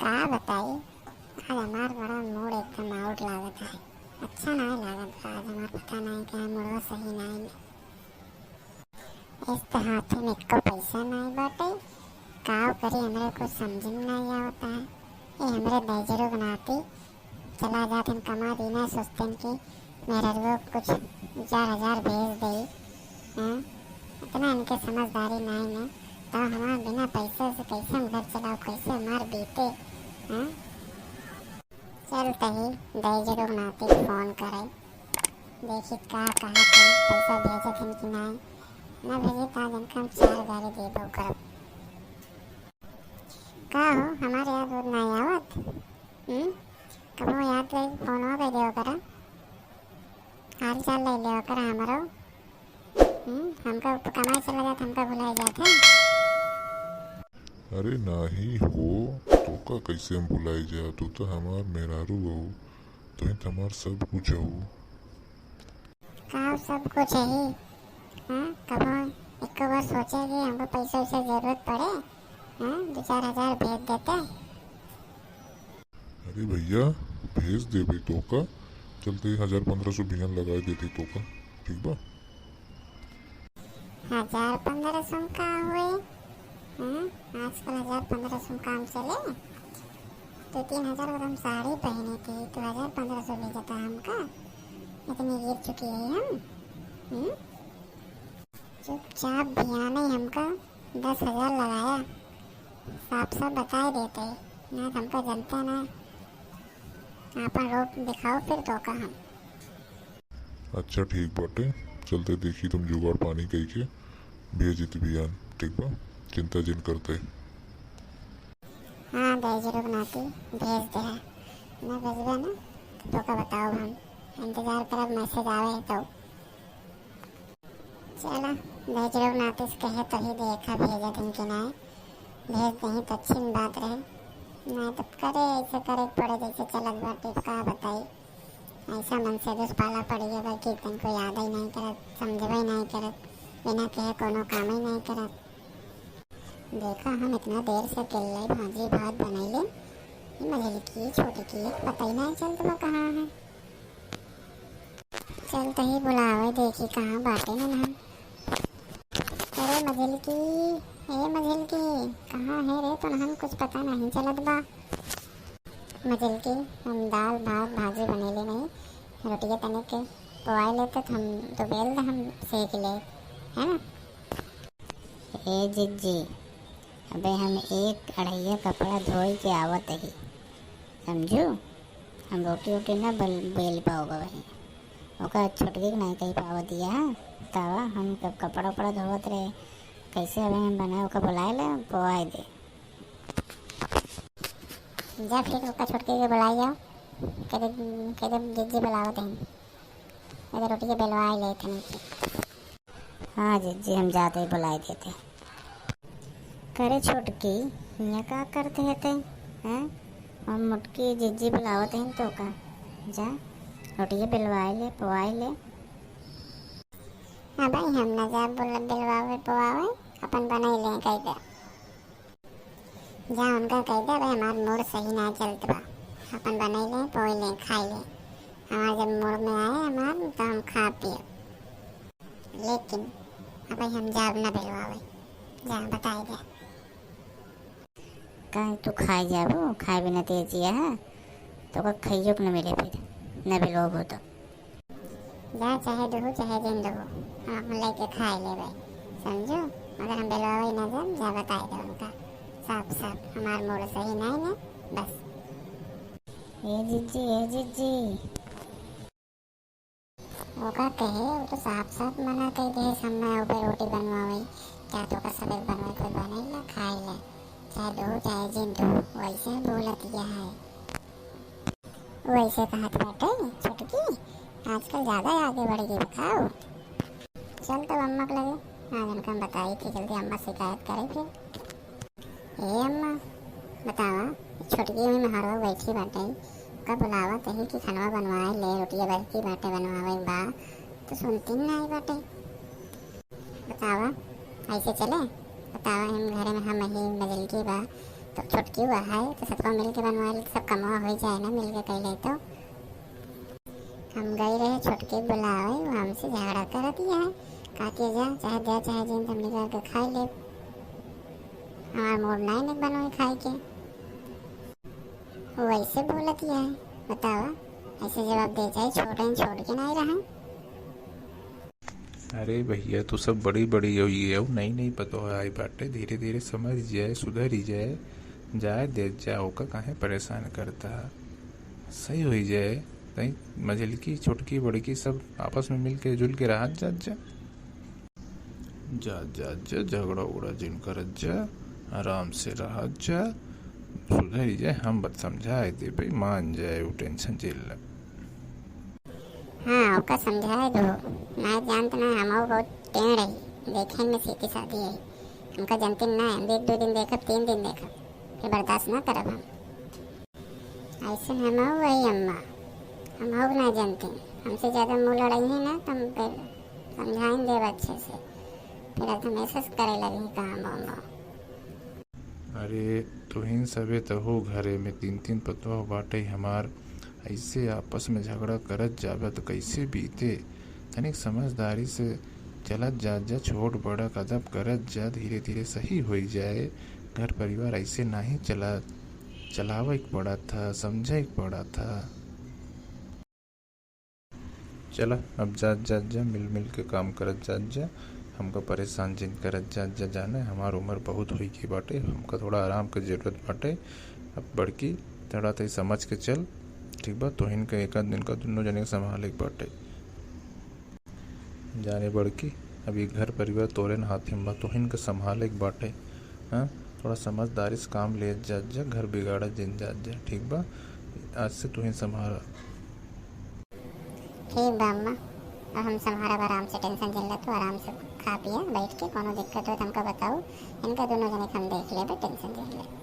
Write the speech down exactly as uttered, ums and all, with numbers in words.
का बताई, आज हमार बड़ा mood एकदम out लागत है। अच्छा नाहीं लागत बा आज हमार, पता नाहीं काहे moodवा सही नाहीं है। एक तो हाथे में एको पैसा नाहीं बाटे, काव करी, हमरे कुछ समझ में नाहीं आवत है। ये हमरे दहिजरू के नाती चला जात हन कमा दीना, सोचतन कि मेहररुआ कुछ चार हजार भेज देई। हाँ, इतना इनके समझदारी नाहीं है, तो हमार बिना पैसे से कैसे हम घर चलाओ, कैसे हमार बीते। हाँ, चलत ही दहिजरू के नाती फोन करे, देखी का कहत है, पैसा भेजत हन कि नाहीं। ना भेजे तो आज इनका हम चार गारी देबो करब। का हो, हमार याद उद नाहीं आवत? हम्म? कबो याद करी, फोनवा कइ देवा करा, हाल चाल लइ लेवा करा हमरो। हम्म? हमका ऊपर कमाए चला जात, हमका भुलाए जात है। अरे नाहीं हो, तोका कैसे हम भुलाए जात, तू तो हमार मेहरारू हो, तू ही तो हमार सब कुछ हो। का सब कुछ है ही? हाँ, कबो एको बार सोचे कि हमको पैसा वैसा जरूरत पड़े, हाँ, दो चार हजार भेज देते। अरे भइया, भेज देबे तोका, चलत ही हजार पन्द्रह सौ बिहान लगाए देत ही तोका, ठीक बा? हजार पन्द्रह सौ का हुए? हाँ, आजकल हजार पन्द्रह सौ काम चले? दो तीन हजार को हम साड़ी पहने थे, तो हजार पन्द्रह सौ भेजता हमका? इतनी गिर चुकी है हम। हम्म? चुपचाप बिहाने हमका दस हजार लगाया, साफ साफ बताए देते, ना तो हमका जनता ना। आपन रूप दिखाओ फिर तोका हम। अच्छा ठीक बाटे, चलत ही देखी तुम जुगाड़ पानी कइके भेज देत ही बिहान, ठीक बा, चिंता जिन करत ही। हाँ, दहिजरू के नाती भेज दे है। ना भेजबे ना, तो तोका बताओ हम। इंतजार करब, message आवे तो। चला, दहिजरू के नाती से कहे तो ही देखा, भेजत हन कि नाहीं। भेज देही तो अच्छी बात रहे। नाहीं तो करे, ऐसे करे के पड़े, जैसे चलत बाटे, का बताई। ऐसा मन से दुष्पाला पड़ गया बा कि तनको याद ही नाहीं करत, समझबे ही नाहीं करत, बिना कहे कोनो काम ही नाहीं करत। देखा, हम इतना देर से अकेले भाजी भात बनैले, ई मझिलकी, छोटकी, पता ही नाहीं चलत बा कहाँ है। चलत ही बुलावे, देखी कहाँ बाटे नन्हन। अरे मझिलकी, ए मझिलकी, कहाँ है रे तोनहन, कुछ पता नाहीं चलत बा। मझिलकी, हम दाल भात भाजी बनैले नाहीं, रोटिया तनिक पोआई लेते तो हम तो बेल दे, हम सेक ले, है ना? ए जिज्जी, अबे हम एक अढ़ैया कपड़ा धोई के आवत ही, समझू? हम रोटी वोटी ना बल-, बेल पाओ वही। ओका छोटकी के नाहीं कही पावत दिया, तावा हम कब कपड़ा उपड़ा धोवत रहे, कैसे अबे हम बनाए, ओका बुलाए ले, पोआई दे। जा फिर ओका छोटकी के बुलाई जाओ, कह दे, कह दे जिज्जी बुलावत हैं, कह दे रोटी के बेलवाई ले तनी के। हाँ जिज्जी, हम जाते ही बुलाई देते। करे छोटकी, हियाँ का करत है ते, हैं? हम मोटकी जिज्जी बुलावत हैं तोका, जा रोटिया बेलवाई ले, पोआई ले। अबे हम ना जाब बोल-, बेलवावे, पोआवे, अपन बनाई ले, कह दे। जा उनका कह दे, "भाई, हमार mood सही ना चलत बा, अपन बनाई ले, पोई ले, खाई ले। हमार जब mood में आए हमार, तो हम खा पिए। लेकिन अब हम जाब ना बेलवावे, जा बताई दे।" काहे तू खाए जाबो? खाए बिना तेजिया है, तो का खाइयो के न मिले फिर, न बेलवाबो तो। जा, चाहे दुहू, चाहे जिन दुहू, हम अपन लेके खाए लेबे, समझो? मगर हम बेलवावे ना जाब, जा बताए दे उनका साफ साफ, हमार mood सही नाहीं है, बस। ए जिज्जी, ए जिज्जी। ओका कहे, वो तो साफ साफ मना कर दे, हम ना ऊपर रोटी बनवावे, क्या तो का सबेर बनवावे, कोई बनाई ला, खाई ला, चाहे दुहू, चाहे जिन दुहू, वैसे बोलत यह है। वैसे कहत बाटे, छोटकी, आजकल ज्यादा आगे बढ़ गई बताओ। चल तब अम्मा के लगे, आज उनका हम बताई थी, जल्दी अम्मा शिकायत करे फिर। ए अम्मा, बतावा, छोटकी में मेहरवा बैठी बाटे, का बुलावा तही कि खानवा बनवाए ले, रोटिया बरकी बाटे बनवावे बा, तो सुनती नहीं बाटे। बतावा, ऐसे चले? बतावा, हम घरे में हम ही मजलकी बा, तो छोटकी वह है, तो सबका मिल के बनवा ले, सब कमवा हो जाए ना, मिल के कई ले तो। हम गई रहे छोटकी बुलावे, वो हमसे झगड़ा करत ही है। कहती है, "जा, चाहे दे, चाहे जिन, हम निकाल के खाई ले। हमार मूड नहीं निक बनोई खाए के।" वो ऐसे बोलत ही है, बतावा, ऐसे जवाब दे जाए, छोटे छोड़ के नहीं रहे। अरे भैया, तू सब बड़ी बड़ी हो, ये हो, नई नई पतोह आई बाटे, धीरे धीरे समझ जाए, सुधरी जाए, जाए दे जा, ओका काहे परेशान करता है, सही हो जाए। तई मझलकी, छोटकी, बड़की सब आपस में मिल के जुल के रहत जात जा। जा, जा, जा, झगड़ा उगड़ा जिन करत जा, आराम से रहत जा, सुधरी जाए, हम बात समझाए देबे, मान जाए, वो टेंशन झेल ले। हाँ, ओका समझाए दो, ना जानत ना, हम बहुत टेढ़ है, देखे में सीधी सादी है, हमका जनते ना, हम एक दो दिन देखब, तीन दिन देखब, फिर बर्दाश्त ना करब हम। ऐसे हम हऊ वही अम्मा, हम हऊ ना जनते, हमसे ज्यादा मुँह लड़ाई है ना, तुम फिर समझाइन देब अच्छे से, फिर अब हम ऐसे करे लगी काम वाम। अरे, तुहिन सबे त हो घरे में, तीन तीन पतोह बाटे हमार, ऐसे आपस में झगड़ा करत जाबे त कैसे बीते? तनिक समझदारी से चलत जात जा, छोट बड़ा क अदब करत जा, धीरे धीरे सही होई जाए। घर परिवार ऐसे नाही चला, चलावे के पड़त ह, समझे के पड़त ह। चला, अब जात जात जा, मिल मिल के काम करत जात जा, हमका परेशान जिन करत जात जा। जाने हमार उम्र बहुत होई गई बाटे, हमका थोड़ा आराम के जरूरत बाटे। अब बड़की, थोड़ा तई समझ के चल, ठीक बा? तोहिन के एक आध दिन का दुनो जने के संभाले के बाटे। जाने बड़की, अब ये घर परिवार तोरे न हाथे में बा, तोहिन के संभाले के बाटे। हाँ, थोड़ा समझदारी से काम लेत जात जा, घर बिगाड़त जिन जात जा, ठीक बा? आज से तोहिन संभाला। ठीक बा अम्मा, अब हम संभारब आराम से, टेंशन जिन ले तू, आराम से खा पिया बैठ के, कोनो दिक्कत हो तो हमका बताऊ, इनका दुनो जने के हम देख लेबे, टेंशन जिन ले।